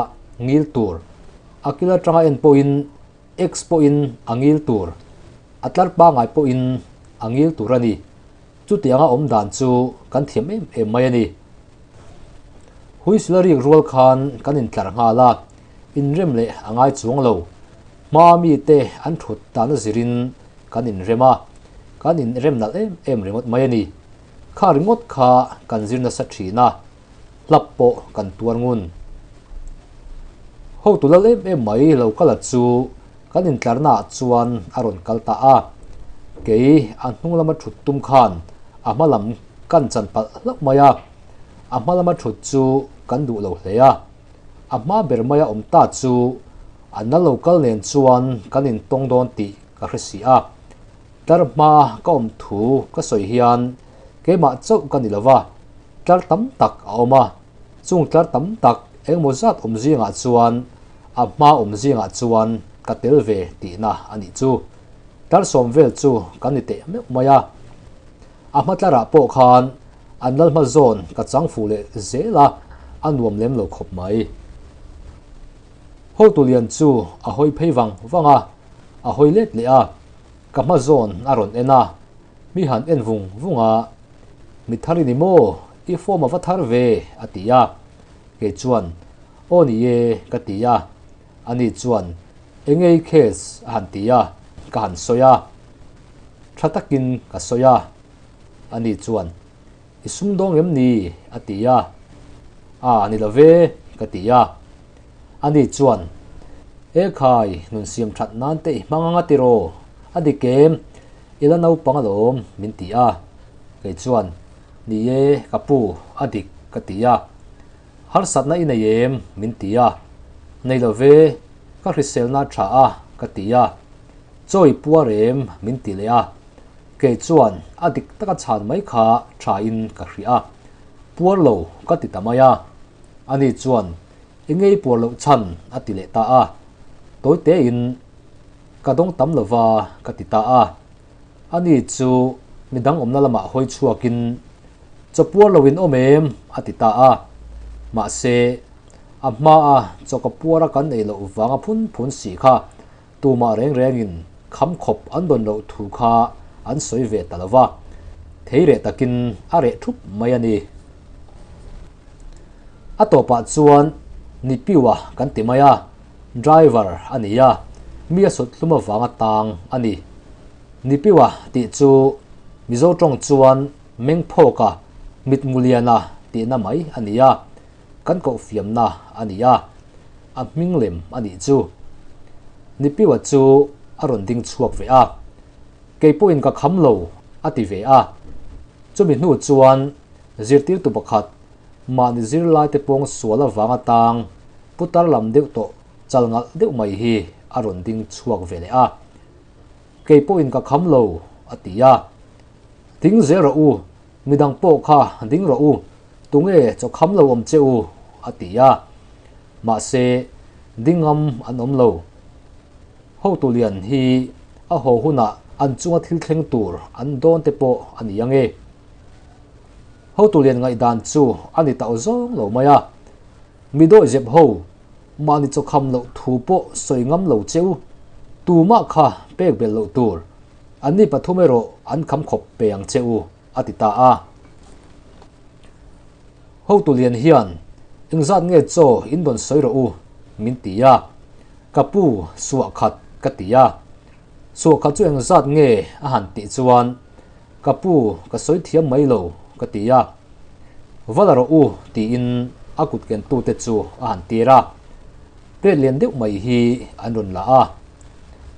ngil tur, a kil atanga en pawhin X pawhin a ngil tur, a tlar pangai pawhin a ngil tur a ni. Chutianga awm dan chu kan thiam em em mai a ni. Whistle a rik rual khan kan intlar nghal a, inrem leh a ngai chuang lo. Hma mite an thut dan a zirin kan inrem a, kan inrem nalh em em ringawt mai a ni. Kha ringawt kha kan zir nasa thin a, hlap pawh kan tuar ngun. Hotu lal em em mai lo kal a chu kan intlarnaah chuan a rawn kal ta a, kei a hnung lama thut tum khan a hma lam kan chan palh hlauh mai a, a hma lama thut chu kan duh lo hle a, a hma ber maia awm ta chu a na lo kal nen chuan kan intawng dawn tih ka hre si a, tlar hma ka awm thu ka sawi hian keimah chauh ka ni lo va, tlar tam tak a awm a, chung tlar tam tak engemaw zat awm zingah chuan a hma awm zingah chuan ka tel ve tihna a nih chu. Tlar sawm vel chu kan ni teh meuh mai a. A hma tlarah pawh khan an lal hma zawn ka chang fuh leh zel a, a nuam lem lo khawp mai. Hotu lian chu a hawi phei vang vang a, a hawi let leh a, ka hma zawn a rawn en a, mi han en vung vung a, Mi thar i ni maw? I form a va thar ve? a ti a. Kei chuan, Aw ni e, ka ti a. Ani chuan, Engei case? a han ti a, ka han sawi a. Tha takin ka sawi a. Ani chuan, I sumdawng em ni? a ti a. A ni lo ve, ka ti a. Ani chuan, E khai, nun siam that nan te i hmang anga tiraw? A dik em? I la naupang alawm, min ti a. Kei chuan, Ni e, ka pu, a dik, ka ti a. Harsatna i nei em? min ti a. Nei lo ve, ka hriselna a tha a, ka ti a. Chaw i puar em? min ti leh a. Kei chuan a dik taka chhan mai kha tha in ka hria a. Puar lo ka ti ta mai a. Ani chuan i ngei puar loh chhan a ti leh ta a. Tawi tein ka dawng tam lo va ka ti ta a. Ani chu midang awmna lamah hawi chhuakin chaw puar loin awm em? a ti ta a. Mahse, a hmaa chaw ka puara kan ei loh vanga phun phun si kha Tumah reng rengin kham khawp an dawn loh thu kha an sawi ve ta lo va, thei reh takin a reh thup mai a ni. A tawpah chuan Nipiwa kan ti mai a, driver a ni a, mi a sut hlum avanga tang a ni. Nipiwa tih chu Mizo tawng chuan Mengphawka, Mitmuliana tihna mai a ni a, kan kohfiamna a ni a, a hming lem a nih chu. Nipiwa chu a rawn ding chhuak ve a, Kei pawhin ka kham lo, a ti ve a. Chumi hnu chuan zirtirtu pakhat mahni zirlaite pawng sual avanga tang putar lam deuh tawh chal ngalh deuh mai hi a rawn ding chhuak ve leh a. Kei pawhin ka kham lo, a ti a. Ding zel rawh u, midang pawh kha ding rawh u, tunge chaw kham lo awm che u, a ti a. Mahse, dingam an awm lo. Hotu lian hi a haw hunah an chunga thil thleng tur an dawn te pawh a ni ang e. Hotu lian ngaihdan chu a ni tauh zawng lo mai a. Mi dawi zep ho, mahni chawkham loh thu pawh sawi ngam lo cheu, tumah kha pek belh loh tur, anni pathum erawh an kham khawp pe ang che u, a ti ta a. Hotu lian hian, Engzat nge chaw in rawn sawi rawh u, min ti a. Ka pu, suah khat, ka ti a. Suah khat chu engzat nge a han tih chuan, Ka pu, ka sawi thiam mai lo, ka ti a. Va la rawh u, tiin a kut kentute chu a han tir a. Plate lian deuh mai hi an rawn la a.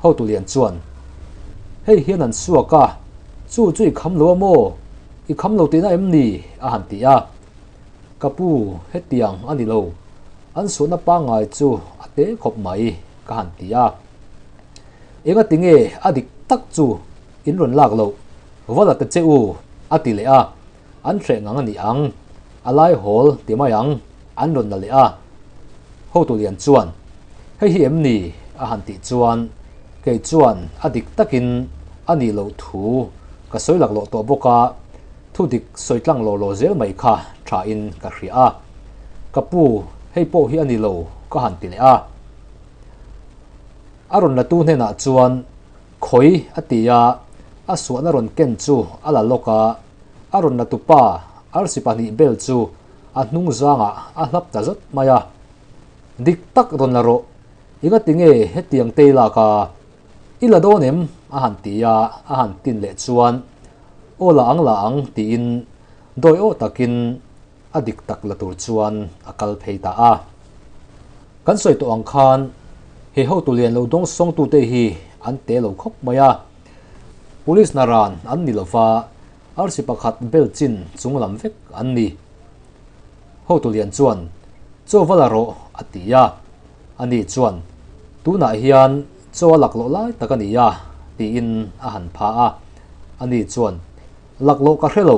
Hotu lian chuan, Hei hian an suak a, chu chu i kham lo a maw? I kham lo tihna em ni? a han ti a. Ka pu, hetiang a ni lo. An suahna pangngai chu a te khawp mai, ka han ti a. Engati nge a dik tak chu in rawn lak loh? Va la ta che u, a ti leh a. An hreh ngang a ni ang, a lai hawl ti mai ang, an rawn la leh a. Hotu lian chuan, Hei hi em ni? a han tih chuan, kei chuan a dik takin a nih loh thu ka sawi laklawh tawh bawk a, thu dik sawi tlang law law zel mai kha thain ka hria a. Ka pu, hei pawh hi a ni lo, ka han ti leh a. A rawn latu hnenah chuan, Khawi, a ti a, a suahna rawn ken chu a la lawk a, a rawn latu pa arsi pahnih bel chu a hnung zangah a hlap ta zat mai a. Dik tak rawn la rawh, engati nge hetiang tei lak a? I la dawn em? a han ti a, a han tin leh chuan, Aw la ang la ang, tiin dawi aw takin a dik tak la tur chuan a kal phei ta a. Kan sawi tawh ang khan he hotu lian lo dawng sawngtute hi an te lo khawp mai a. Police hna ran an ni lova, arsi pakhat bel chin chung lam vek an ni. Hotu lian chuan, Chaw va la rawh, a ti a. Ani chuan, Tunah hian chaw a laklawh lai tak a ni a, tiin a han pha a. Ani chuan, Laklawh ka hre lo,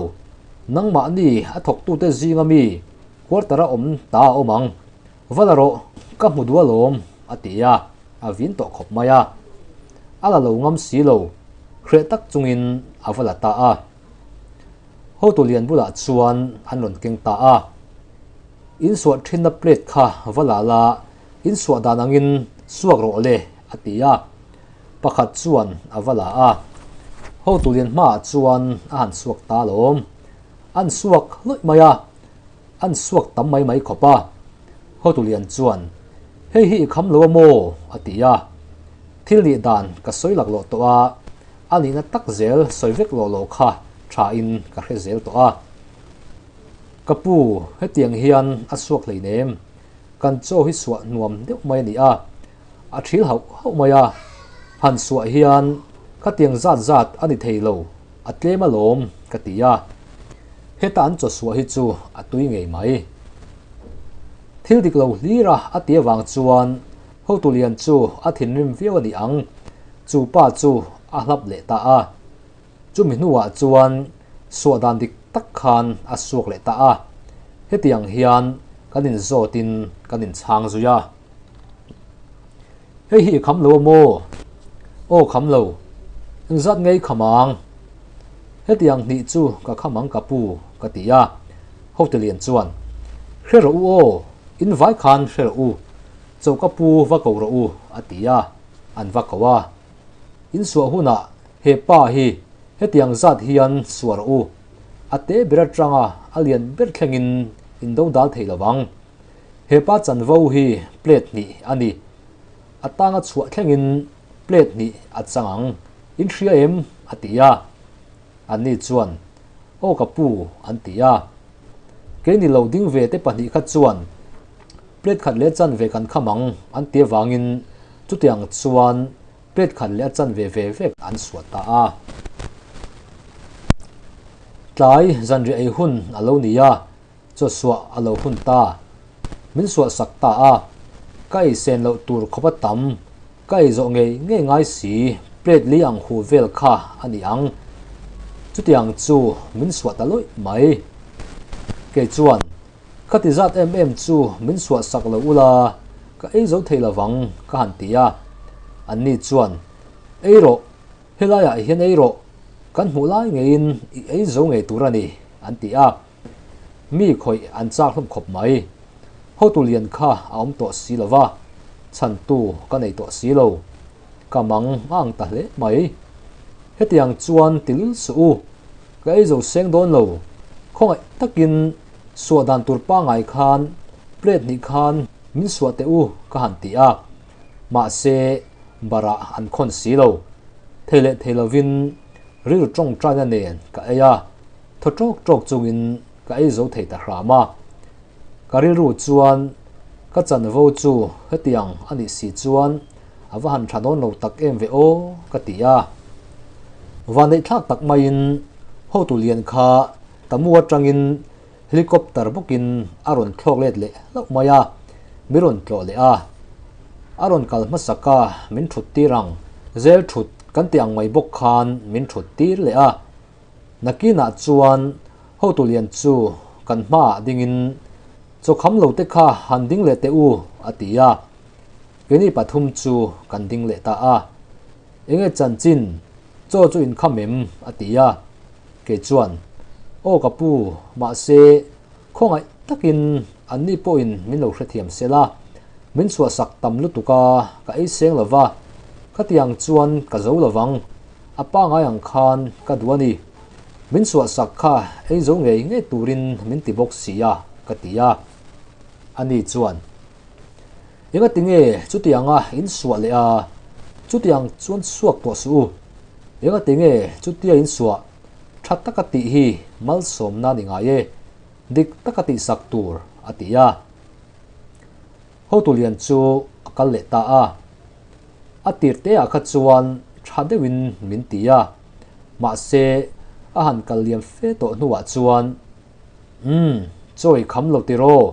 nangmahni a thawktute zinga mi quarter-a awm ta a awm ang. Va la rawh, ka hmu duh alawm, a ti a, a vin tawh khawp mai a. A la lo ngam si lo, hreh tak chungin a va la ta a. Hotu lian bulah chuan an rawn keng ta a. Insuah thinna plate kha va la la, insuah dan angin suak rawh le, a ti a. Pakhat chuan a va la a, hotu lian hmaah chuan a han suak ta alawm. An suak hlawih mai a, an suak tam mai mai khawp a. Hotu lian chuan, Hei hi i kham lo a maw? a ti a. Thil nih dan ka sawi laklawh tawh a, a nihna tak zel sawi vek lawh lawh kha thain ka hre zel tawh a. Ka pu, hetiang hian a suak hleinem, kan chaw hi suah nuam deuh mai a ni a. A thil hauh hauh mai a, han suah hian khatiang zat zat a ni thei lo, a tlem alawm ka ti a. Heta an chaw suah hi chu a tui ngei mai. Thil dik lo hlir a a ti avang chuan hotu lian chu a thinrim viau a ni ang, chu pa chu a hlap leh ta a. Chumi hnuah chuan suah dan dik tak khan a suak leh ta a, hetiang hian kan inzawtin kan inchhang zui a. Hei hi i kham lo a maw? Aw kham lo. Engzat nge i kham ang? Hetiang hnih chu ka kham ang ka pu, ka ti a. Hotelian chuan, Hre rawh u aw, in vai khan hre rawh u. Chaw ka pu va ko rawh u, a ti a, an va ko a. In suah hunah he pa hi hetiang zat hian suah rawh u. A te ber atanga a lian ber thlengin in do dal thei lo ang. He pa chanvo hi plate hnih a ni. A tanga chhuah thlengin plate hnih a chang ang. In hria em? a ti a. Anni chuan, Aw ka pu, an ti a. Keini lo ding ve te pahnih kha chuan plate khat leh chanve kan kham ang an ti avangin chutiang chuan plate khat leh a chanve ve vek an suah ta a. Tlai zanriah ei hun a lo ni a, chaw suah a lo hun ta. Min suah sak ta a, ka ei sen loh tur khawp a tam, ka ei zawh ngei ngei ngai si, plate li ang hu vel kha a ni ang. Chutiang chu min suah ta lawih mai. Kei chuan, Ka ti zat em em chu min suah sak lo ula, ka ei zo thei lovang ka han ti a. Anni chuan, Ei rawh, helaiah hian ei rawh, kan hmuh lai ngeiin i ei zo ngei tur a ni, an ti a. Mi khawih an chak hlawm khawp mai. Hotu lian kha a awm tawh si lo va, chhantu ka nei tawh si lo. Ka mang ang ta hle mai. Hetiang chuan ti lul suh u, ka ei zo seng dawn lo. Khawngaih takin suah dan tur pangngai khan plate hnih khan min suah teh u ka han ti a. Mahse, barah an khawn si lo. Thei leh thei lovin rilru tawngtaina nen ka ei a. Thaw ṭawk ṭawk chungin ka ei zo thei ta hram a. Ka rilru chuan ka chanvo chu hetiang a nih si chuan a va han ṭha dawn lo tak em ve aw ka ti a. Vanneihthlak tak maiin hotu lian kha Tamu aṭangin helicopter bawkin a rawn thlawk let leh hlauh mai a, mi rawn tlawh leh a. A rawn kal hmasak a, min ṭhut tir ang, zel ṭhut kan ti ang mai bawk khan min ṭhut tir leh a. Nakinah chuan hotu lian chu kan hmaah dingin, Chaw kham lo te kha han ding leh teh u, a ti a. Keini pathum chu kan ding leh ta a. Enge chanchin, chaw chu inkham em? a ti a. Kei chuan, Aw ka pu, mahse, khawngaih takin anni pawhin min lo hrethiam sel a, min chhuahsak tam lutuk a, ka ei seng lo va, khatiang chuan ka zo lo vang. A pangai ang khan ka duh a ni. Min suahsak kha ei zo ngei ngei turin min ti bawk si a, ka ti a. Ani chuan, Engati nge chutianga in suah leh a? Chutiang chuan suak tawh suh u. Engati nge chutia in suah? Tha taka tih hi malsawmna ni ngai e, dik taka tihsak tur, a ti a. Hotu lian chu a kal leh ta a. A tir te ah kha chuan tha deuhin min ti a, mahse a han kal liam fe tawh hnuah chuan, Umm, chaw i kham lo tiraw?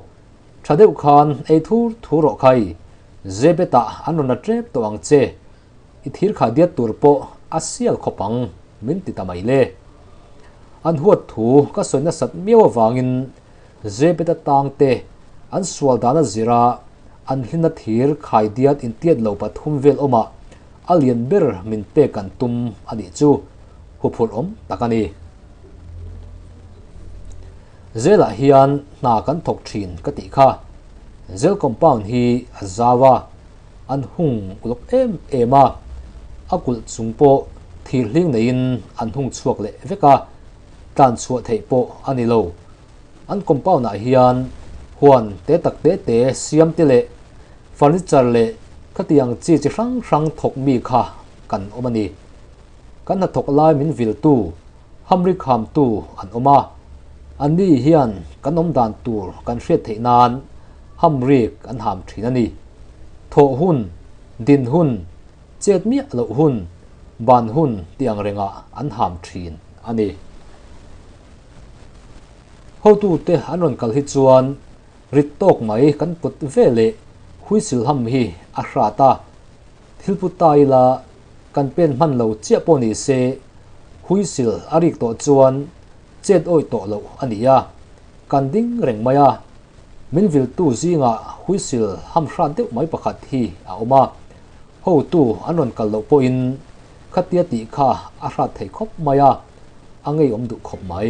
Tha deuh khan ei thur thur rawh khai, Zebet-ah an rawn la tep tawh ang che, i thir kha diat tur pawh a sial khawp ang, min ti ta mai le. An huat thu ka sawi nasat miau avangin Zebet-a tangte an sual dan a zir a, an hlinna thir khai diat intiat lo pathum vel awmah a lian ber min pek an tum a nih chu huphurh awm tak a ni. Zelah hian hna kan thawk thin ka tih kha. Zel compound hi a zau a, an hung uluk em em a, a kulh chung pawh thir hling neiin an hung chhuak leh vek a, tlan chhuah theih pawh a ni lo. An compound ah hian huan te tak te te siam te leh furniture leh khatiang chi chi hrang hrang thawk mi kha kan awm a ni. Kan hnathawk lai min vil tu, hamri kham tu an awm a, anni hian kan awm dan tur kan hriat theih nan hamrik an ham thin a ni. Thawh hun, din hun, chet miah loh hun, ban hun tih ang rengah an ham thin a ni. Hotute an rawn kal hi chuan rit tawk mai kan put ve leh huisil ham hi a hrat a, thil pu ta ila kan pen hman lo chiah pawh ni se huisil a rik tawh chuan chet awih tawh loh a ni a, kan ding reng mai a. Min viltu zingah huisil ham hrat deuh mai pakhat hi a awm a, hotu an rawn kal loh pawhin khatia tih kha a hrat thei khawp mai a. A ngeiawm duh khawp mai.